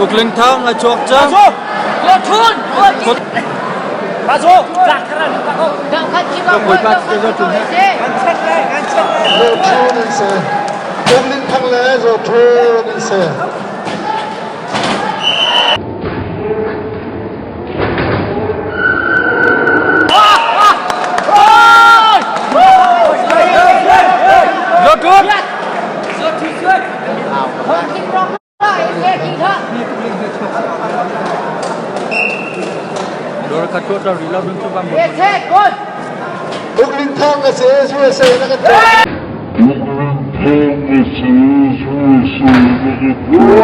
Ukling Thang a chuak cang. Zothun an si. Ukling Thang le Zothun an si. Zothun! Uk Ling Thang a si USA na kan tuah. Uk Ling Thang a si USA na kan tuah.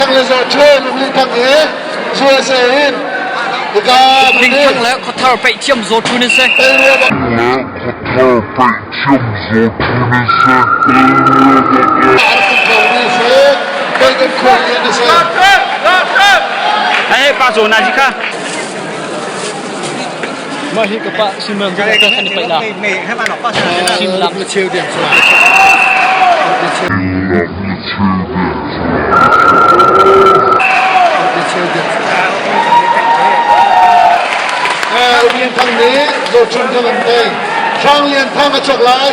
Thang le Zaw Ṭhen Uk Ling Thang he USA in hika Ling Thang le Khuathar peih thiam Zaw Ṭhun in si. Le Khuathar peih thiam Zaw Ṭhun in si. Hey, pa zo na ji kha. Mah hi ka pa Simon ka kan i paih la. Sim lam le cheu deng chuak. Uk Lian Thang nih Zaw Chun Thang an tei. Hrang Lian Thang a chuak lai.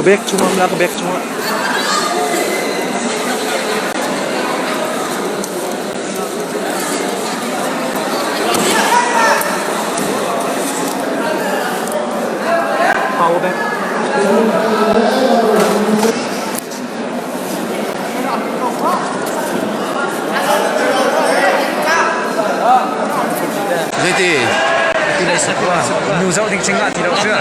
Ka bag chungah la ka bag chungah. Power bank. Nu zoh ding ching ah ti lo cu.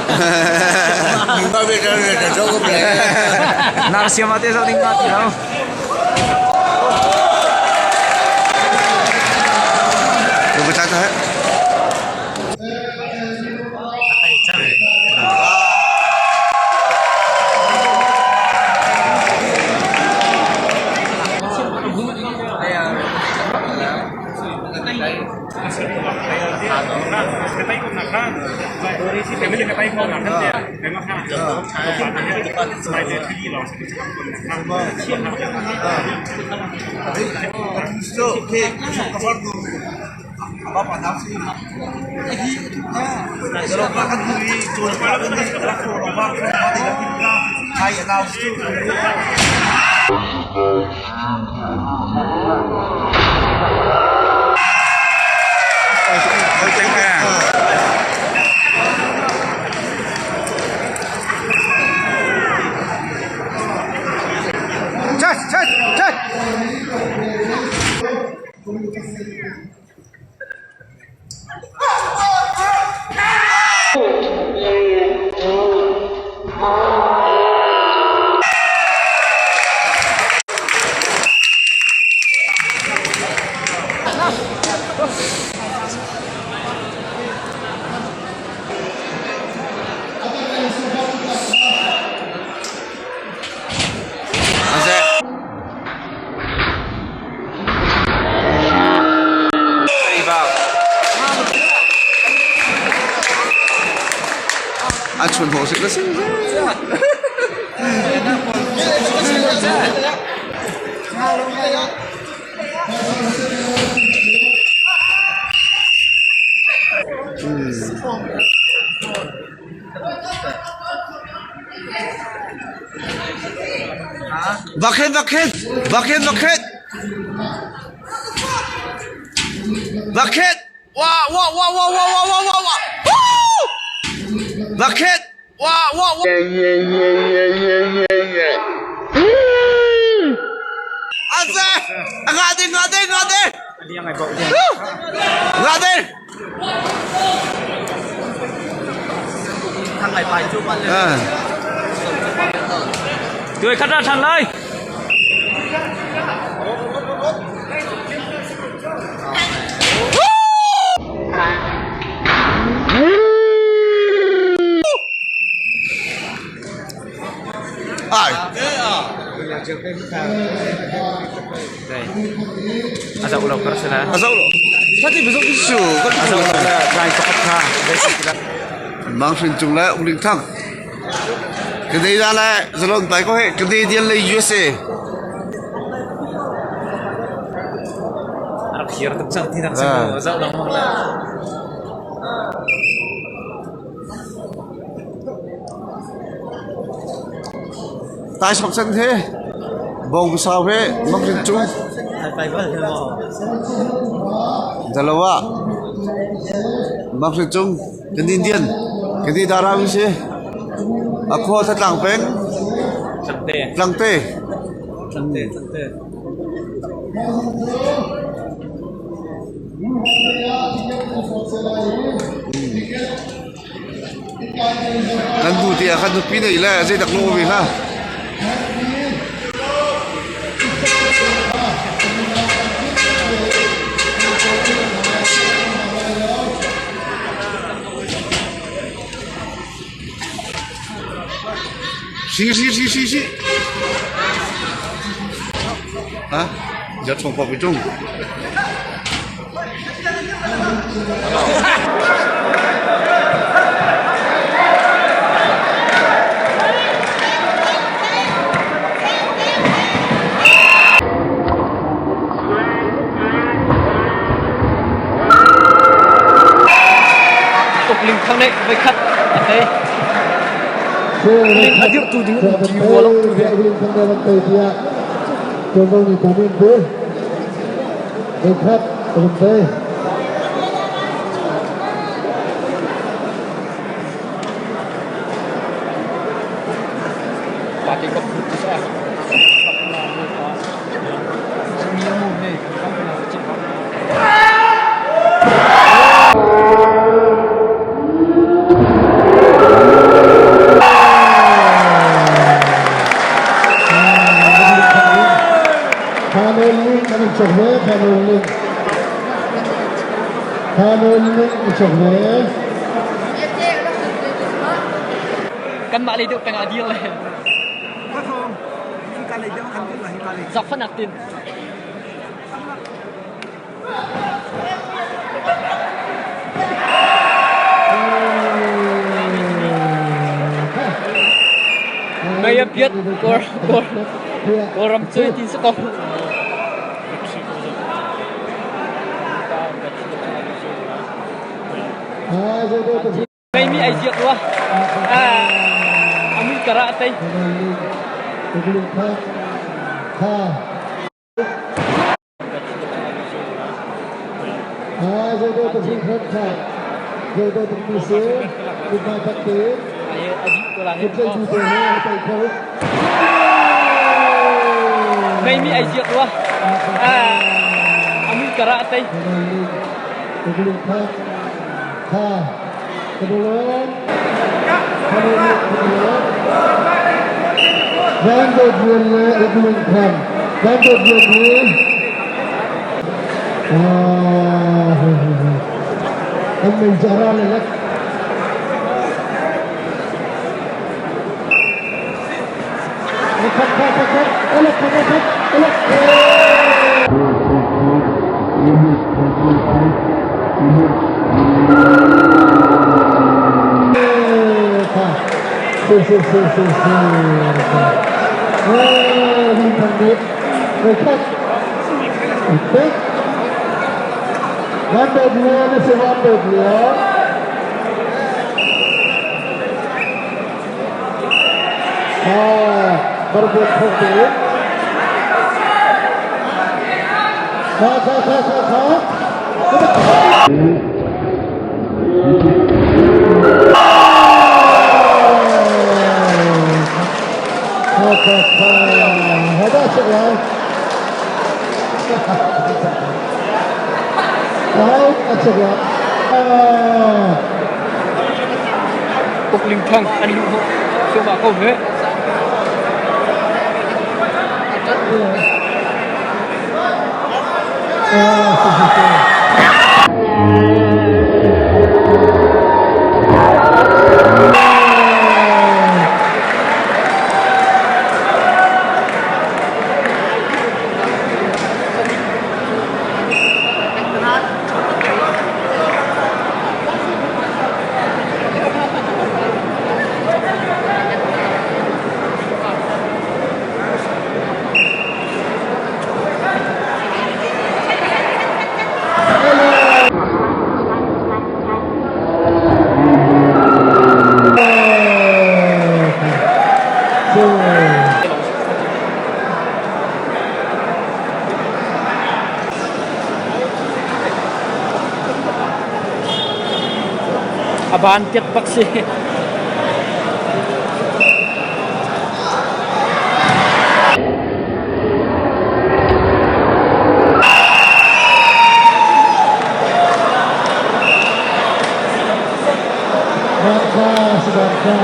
Nar siam ah te zoh ding ah ti lo. A chun ho si ka si. Bakit bakit bakit bakit bakit wah wah wah wah wah wah wah wah wah bakit wah wah wah Ase ngade ngade ngade ngade Cười khát ra thằng ơi. Ai A zoh lo kar sila. A zoh lo. Khati bezok isu. A zoh lo la dai pakhat kha. Mang Hrin Cung le Ung Ling Thang. Canada le Zalon pai ko he Canadian le USA. Rak hir tuk cang ti nak si zoh lang mang la. Tai sok chan he bong sau he Mang Hrin Cung. Dalawa Mang Hrin Cung Canadian Canada ram si. A khua Tlang peng. Tlangte. Tlangte. Tlangte, Tlangte. Kan bu ti ah khan nupi nei le zeidak lung ve hlah. Si si si si si. Ha? Giờ chồng vào cái chung. Tuk ling thang nih voi khat a tei. Ling a dirhtu ding um ti rua lo tu ve. Party kap Panel ling an i chok ve. Panel ling. Panel ling i chok ve. Kanmah lei deuh peng ah dir le. Zakfanak tin. Mei a piat Kawlram cu ti si ko. Mei mi ai ziak rua. A mui kara a tei. Mei mi ai ziak rua. A mui kara a tei. Van Dawt Lian le Edwin Khan. Van Dawt Lian hi an mei cu a ra le lek. Khat khat khat khat elek khat khat elek. Si si si si si. Eh, van thang nih khat pek. Van Dawt Lian a si Van Dawt Lian. Barbot thawk te. Kha kha kha kha kha. Kha kha kha. Hada chak lai. Hai a chak lai. Uk Ling Thang an luh hnawh thluahmah ko hme. A ban tiak bak si. Bangka si bangka.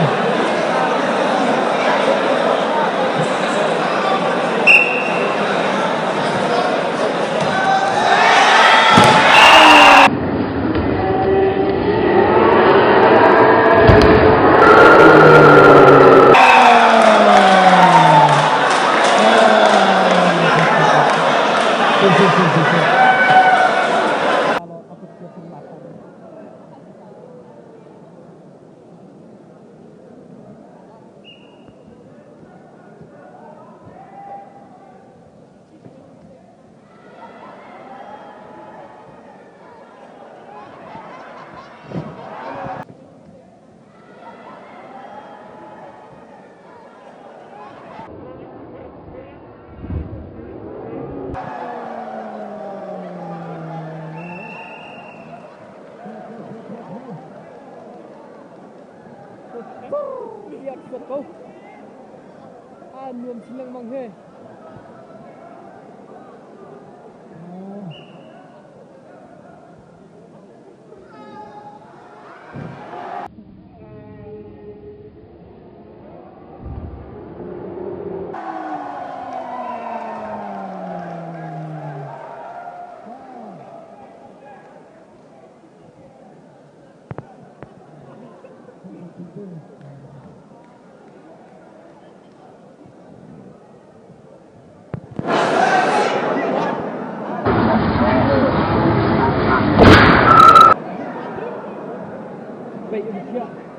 Biak suat ko. A nuam chin lengmang he.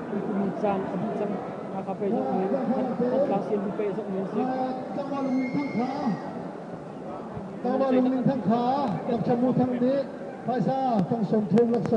Kum caan a dih cang. Hakha pei zong nih Thantlang CND pei zong nih an si. Tlangval Lungling Thang kha Tlangval Lungling Thang kha Dr. Mu Thang nih phaisa fang 30 laksawng.